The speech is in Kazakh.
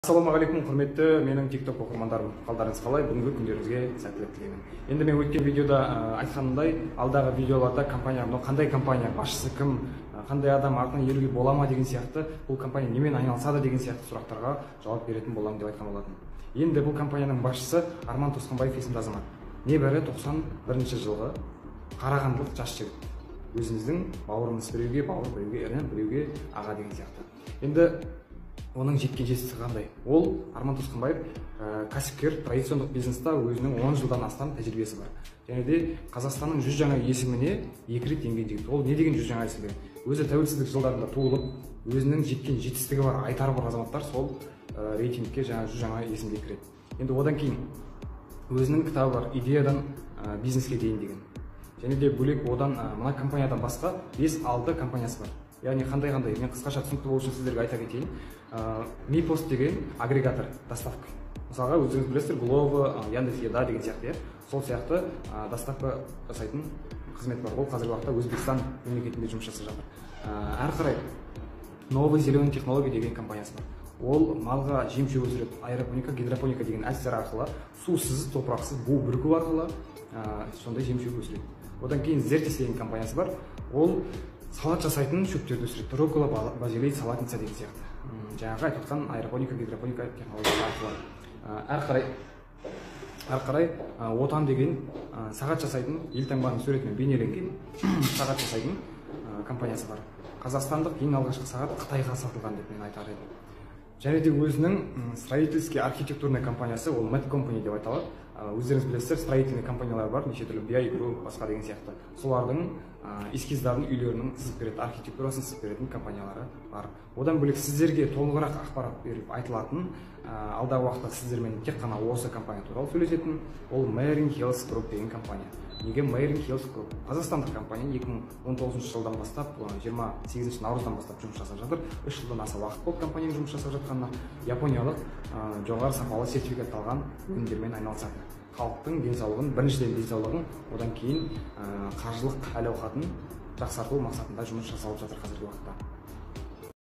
Ассалаумағалейкум, құрметті менің TikTok оқырмандарым, қалдарыңыз қалай? Бүгінгі күндеріңізге сәттілік тілеймін. Енді мен өткен видеода айтқанымдай, алдағы видеоларда компания, мынау қандай компания, басшысы кім, қандай адам, артынан еруге бола ма деген сияқты, бұл компания немен айналысады деген сияқты сұрақтарға жауап беретін боламын деп айтқан болатын. Енді бұл компанияның басшысы Арман Тосқанбаев есімді азамат. Небәрі 91 жылғы қарағандылық жас жігіт. Өзіміздің бауырымыз, біреуге бауыр, біреуге іні, біреуге аға деген сияқты. Енді оның жеткен жетістігі қандай? Ол Арман Тосқанбаев кәсіпкер, традициондық бизнеста өзінің 10 жылдан астам тәжірибесі бар. Және де Қазақстанның 100 жаңа есіміне 2 рет енген жігіт. Ол не деген 100 жаңа есім деген? Өзі тәуелсіздік жылдарында туылып, өзінің жеткен жетістігі бар, айтары бар азаматтар сол рейтингке жаңа 100 жаңа есімге кіреді. Енді одан кейін өзінің кітабы бар, идеядан бизнеске дейін деген. Және де бөлек одан мына компаниядан басқа 5-6 компаниясы бар. Яғни қандай-қандай, мен қысқаша түсінікті болу үшін сіздерге айта кетейін. Мипост деген агрегатор доставка. Мысалға өздеріңіз білесіздер, Glovo, Яндекс.Еда деген сияқты, иә. Сол сияқты доставка жасайтын қызмет бар. Ол қазіргі уақытта Өзбекстан мемлекетінде жұмыс жасап жатыр. Әрі қарай Новый зеленый технология деген компаниясы бар. Ол малға жем шөп өсіреді, аэропоника, гидропоника деген әдістер арқылы, сусыз, топырақсыз, бу бүрку арқылы сондай жем шөп өсіреді. Одан кейін Зертис деген компаниясы бар. Ол салат жасайтын шөптерді өсіреді. Рукола, базилик, салатница деген сияқты. Жаңағы айтып отқан аэропоника, гидропоника технологиясы арқылы. Әрі қарай Отан деген сағат жасайтын, елтаңбаның суретімен бейнеленген сағат жасайтын компаниясы бар. Қазақстандық ең алғашқы сағат Қытайға сатылған деп мен айтар едім. Және де өзінің строительский архитектурный компаниясы, ол Mad Company деп аталады. Өздеріңіз білесіздер, строительный компаниялар бар, неше түрлі BI Group, басқа деген сияқты. Солардың эскиздарын, үйлерінің сызып беретін, архитектурасын сызып беретін компаниялары бар. Одан бөлек сіздерге толығырақ ақпарат беріп айтылатын, алдағы уақытта сіздермен тек қана осы компания туралы сөйлесетін, ол Marine Health Group деген компания. Неге Marine Health Group? Қазақстандық компания 2019 жылдан бастап, 28 наурыздан бастап жұмыс жасап жатыр. 3 жылдан аса уақыт болды компанияның жұмыс жасап жатқанына. Япониялық жоғары сапалы сертификатталған өнімдермен айналысады. Халықтың денсаулығын, біріншіден денсаулығын, одан кейін қаржылық әл-ауқатын жақсарту мақсатында жұмыс жасалып жатыр қазіргі уақытта.